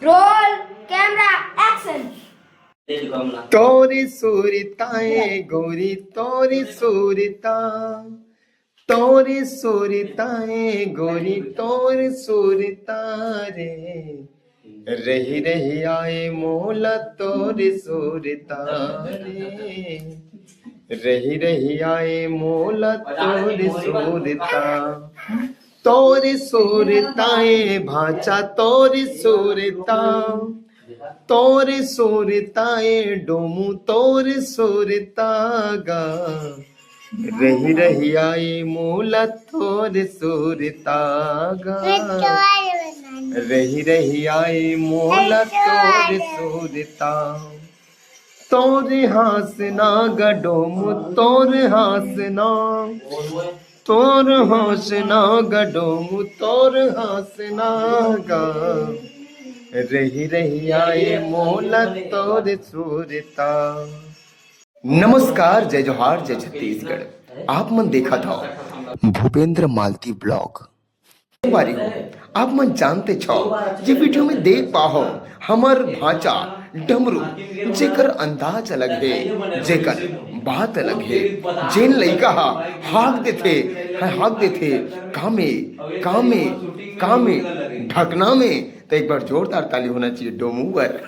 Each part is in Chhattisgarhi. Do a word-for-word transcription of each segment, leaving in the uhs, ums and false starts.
Roll, camera, action. तोरी सूरता ए गोरी, तोरी सूरता, तोरी सूरता ए गोरी, तोरी सूरता रे। रही रही आए मोला तोरी सूरता रे। रही रही आए मोला तोरी सूरता। तोरी सूरता ए भांचा, तोरी सूरता, तोरी सूरता ए डोमू, तोरी सूरता गा। रही रही आए मोला तोरी सूरता गा। रही रही आए मोला तोरी सूरता। तोर हाँसना गा डोमू, तोर हाँसना, तोर हाँसना गा डोमू, तोर हाँसना गा। रही रही आए मोला तोर सूरता। नमस्कार, जय जोहार, जय छत्तीसगढ़। आप मन देखत हव भूपेंद्र मालती ब्लॉग। संगवारी हो, आप मन जानते छव, ये वीडियो में देख पाहो हमर भांचा डमरू, जेकर अंदाज अलग हे, जेकर बात अलग हे। जेन लइका हा हाक देथे, हा हाक देथे, "कामे, कामे, कामे, ढकना में," तो एक बार जोरदार ताली होना चाहिए डोमू बर।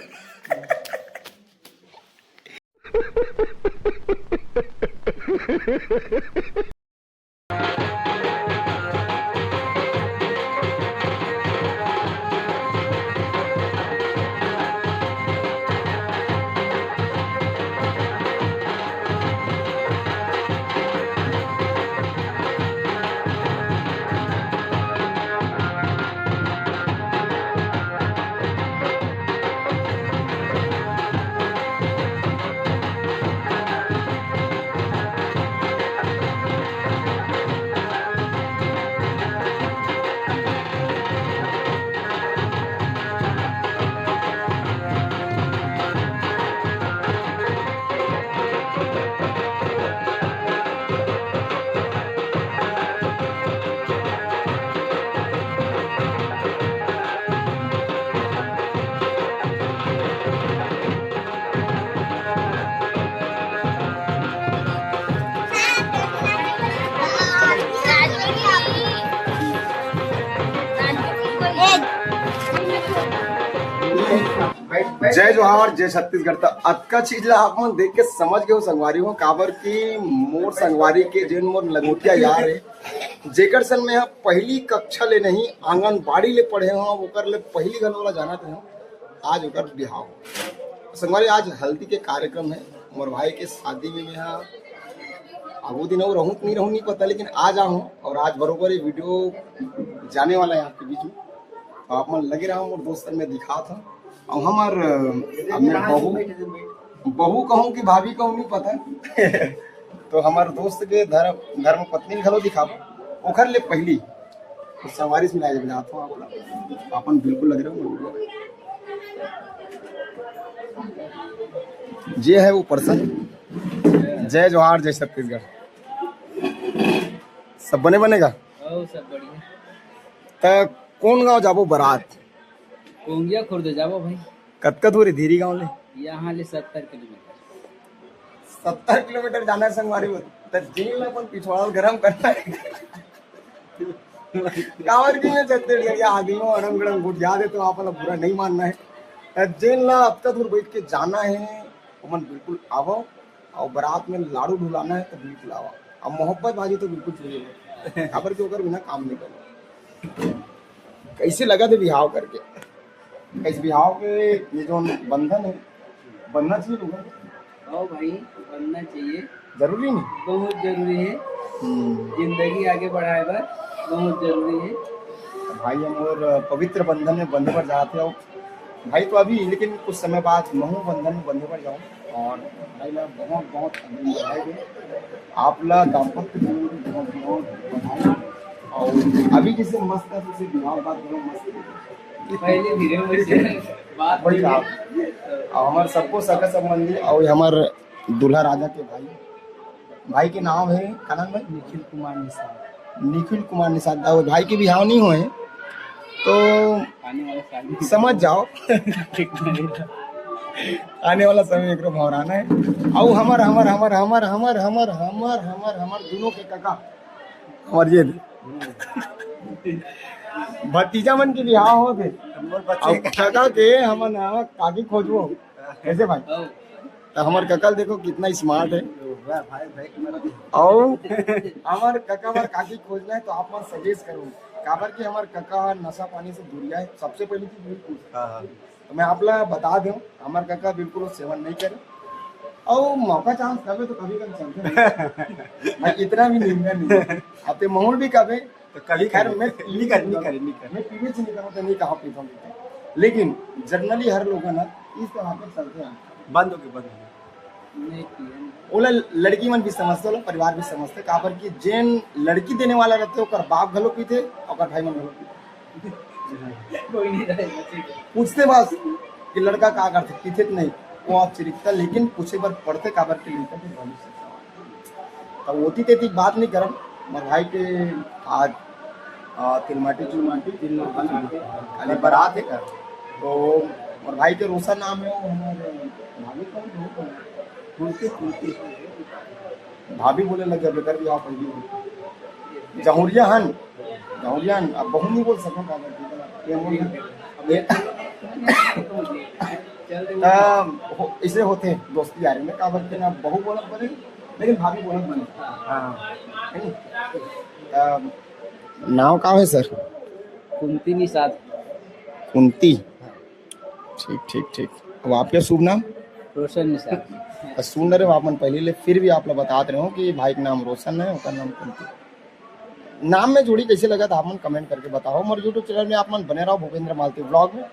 जय जोहार, जय छत्तीसगढ़। त अतका चीज ला आप मन देख के समझ गए हो संगवारी हो, काबर कि मोर संगवारी के जेन मोर लंगोटिया यार हे, जेकर सन में ह पहली कक्षा ले नहीं, आंगनबाड़ी ले पढ़े हो, ओकर ले पहली घलो ला जानत हो। आज ओकर बिहाव। संगवारी, आज हल्दी के कार्यक्रम हे, मोर भाई के शादी में मैं ह आगू दिन अउ रहूं कि नहीं रहूं नहीं पता, लेकिन आज आहूं और आज बरोबर ये वीडियो जाने वाला है आपके बीच में। तो आप मन लगे रहो, मोर दोस्त में दिखात हूं। और हमर, अब मैं बहू, बहू कहूं कि भाभी कहूं नहीं पता। तो हमर दोस्त के धर्म, धर्म पत्नी घलो दिखाबो, ओखर ले पहली तो संगवारी से मिलाए जात हो आप, अपन बिल्कुल लगे रहो। जे है वो पर्सन। जय जोहार, जय छत्तीसगढ़। सब बने बने गा? ओ, सब बढ़िया। त कौन गांव जाबो बारात? कोंगिया खुर्द जाबो भाई। कतका दूर है धीरी गांव ले? यहाँ ले सत्तर किलोमीटर। सत्तर किलोमीटर जाना है संगवारी हो, त जेन ला अपन पिछवाड़ा गरम करना है। काबर कि मैं छत्तीसगढ़िया आदमी हूँ, अड़म गड़म गोठिया दे, तो आप लोग बुरा नहीं मानना है। त जेन ला अतका दूर बैठ के जाना है, ओमन बिल्कुल आवो, और बारात में लाडू ढुलाना है तो बिल्कुल आवो, और मोहब्बत बाजी तो बिल्कुल चुनिए मत, काबर कि ओकर बिना काम नहीं करना। कैसे लगा थे बिहाव करके? कैसे बिहाव के ये जो बंधन है, बंधना चाहिए लोगों को? आओ भाई, बंधना चाहिए। जरूरी नहीं? बहुत जरूरी है। हम्म। जिंदगी आगे बढ़ाए बर बहुत जरूरी है। भाई, हम और पवित्र बंधन में बंधे बर जाते हो। भाई तो अभी, लेकिन कुछ समय बाद महू बंधन में बंधे बर जाओ। और भाई ला बहुत, बहुत अभिनंदन है। आप ला दाम्पत्य जीवन में बहुत, बहुत बधाई। और अभी जैसे मस्त है, जैसे बिहाव बात करो, मस्त है। पहले धीरे धीरे बात वही हुई। आप, और हमारे सबको सगा संबंधी और हमारे दूल्हा राजा के भाई, भाई के नाम है, का नाम है? निखिल कुमार निषाद। निखिल कुमार निषाद। और भाई के बिहाव नहीं हुए हैं, तो समझ जाओ, आने वाला समय एकरो भौराना है। अउ हमर हमर हमर हमर हमर हमर हमर हमर हमर हमर दोनों के कका, हमर ये भतीजा मन के बिहाव होत हे। अउ कका के हमन ह काकी खोजबो। कैसे भाई? त हमर कका ल देखो कितना स्मार्ट है। अउ हमर कका बर काकी खोजना है तो आप मन सजेस्ट करो, काबर कि हमर कका ह नशा पानी से दूरिया है। सबसे पहली चीज वही पूछ। तो मैं आप ला बता दूं, हमर कका बिल्कुल वो सेवन नहीं करे। अउ मौका चांस कभी तो कभी कभी चलते हैं। मैं इतना भी निंदा नहीं है। अब ते माहौल भी कभी तो कभी खैर, कभी। मैं नहीं कर, नहीं कर, नहीं कर। मैं पीने से नहीं करूँ तो नहीं कहा पीता हूँ, लेकिन जनरली हर लोग ना इस तरह के चलते हैं। बंद हो गए, बंद हो गए। ओला लड़की मन भी समझते, ओला परिवार भी समझते, काबर कि जेन लड़की देने वाला रहते, ओकर बाप घलो पीथे, ओकर भाई मन घलो पीथे। कोई नहीं रहे, बच्चे को। पूछते बस कि लड़का का करथे, पीथे तो नहीं, वो आप चिरिकता, लेकिन पूछे बर पड़थे, काबर कि लड़का के भविष्य सवाल। तब ओती तेती बात नहीं करब। मोर भाई के आज, आ, तिलमाटी चुलमाटी, खाली बारात है कर। तो मोर भाई के रोशन नाम है, वो हमारे भाभी कौन थे? कुंती, कुंती। भाभी बोले लग गया, बेकर भी आप पहली हो। जहुरिया हन, जहुरिया हन, अब बहू नहीं बोल सकूँ, का करते हैं? ये बोल, ये, त हो, इसे होते हैं दोस्ती यारी में, काबर के ना बहू बोलत बने, लेकिन भाभी बोलत बने। हाँ। है नी? त नाव का है सर? कुंती निषाद। कुंती। ठीक, ठीक, ठीक। अब आपके शुभ नाम? रोशन निषाद। त सुन रहे हो आप मन पहले ले, फिर भी आप लोग बतात रहे हो कि भाई का नाम रोशन है, उनका नाम कुंती। नाम में जोड़ी कैसे लगा था, आप मन कमेंट करके बताओ। मोर YouTube चैनल में आप मन बने रहो भूपेंद्र मालती व्लॉग में।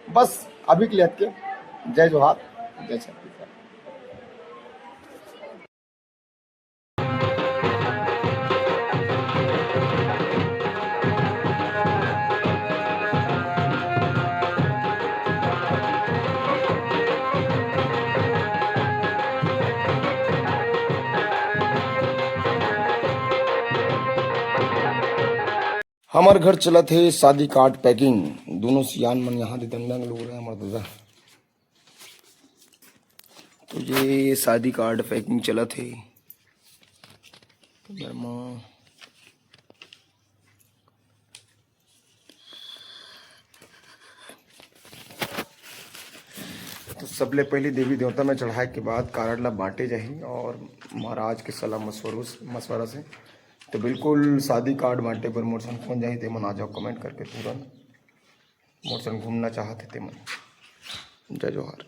बस अभी के लिए अतके। जय जोहार, जय छत्तीसगढ़। हमर घर चलत हे शादी कार्ड पैकिंग। दोनों सियान मन यहाँ दे दंग दंग लोग रहे हमर दादा। तो ये शादी कार्ड पैकिंग चलत हे। तो सबले पहले देवी देवता में चढ़ाए के बाद कारड ला बांटे जाही और महाराज के सलाह मशवरू से, मशवरा से। तो बिल्कुल शादी कार्ड बांटे बर मोर संग कौन जाही, ते मन आ जाओ कमेंट करके तुरंत। मोर संग घूमना चाहत हे ते मन। जय जोहार।